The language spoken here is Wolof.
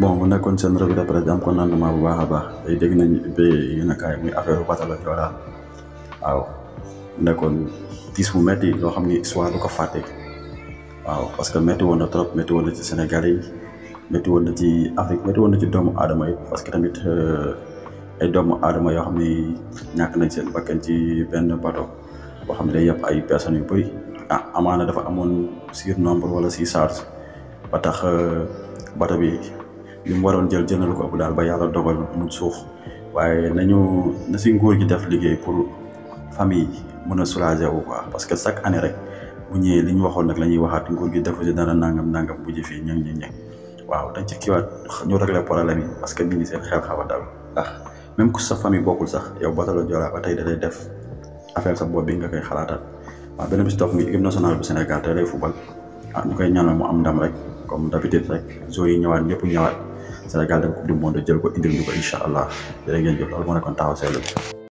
bon mu nekkoon seen revue de presse am contentement bu baax a baax tey dégg nañ ba yéen a kaay muy affaire Batalo Joola waaw nekkoon tiis bu métti loo xam ni histoire du ko fàtte waaw parce que métti woon na trop métti woon na ci Sénégalais yi métti woon na ci Afrique métti woon na ci doomu aadama yi parce que tamit ay doomu aadama yoo xam ni ñàkk nañ seen bakkan ci benn bateau boo xam ne day yëpp ay personnes yu bëri amaana dafa amoon surnombre wala surcharge ba tax bateau bi li mu waroon jël na lu ko ëpp daal ba yàlla dogal mu suux waaye na si nguur gi def liggéey pour famille mën a soulager wu quoi parce que chaque année rek bu ñëwee li ñu waxoon nag la ñuy waxaat nguur gi defu si dara nangam bu ji fii ñëng waaw dañ ci kiiwaat ñu régler problème yi parce que nit ñi seen xel xaw a dal ndax même ku sa famille bokkul sax yow Batalo Joola ba tey da lay def affaire sa bopp bi nga koy xalaatal waaw beneen bi si topp muy équipe nationale bu Sénégal tey lay football ñu koy ñaanal mu am ndam rek comme d'habitude rek joueurs yi ñëwaat ñëpp ñëwaat Sénégal dem coupe du monde jël ko indil ñu ko incha allah jërë ngeen jëf loolu moo nekkoon taxaw seetlu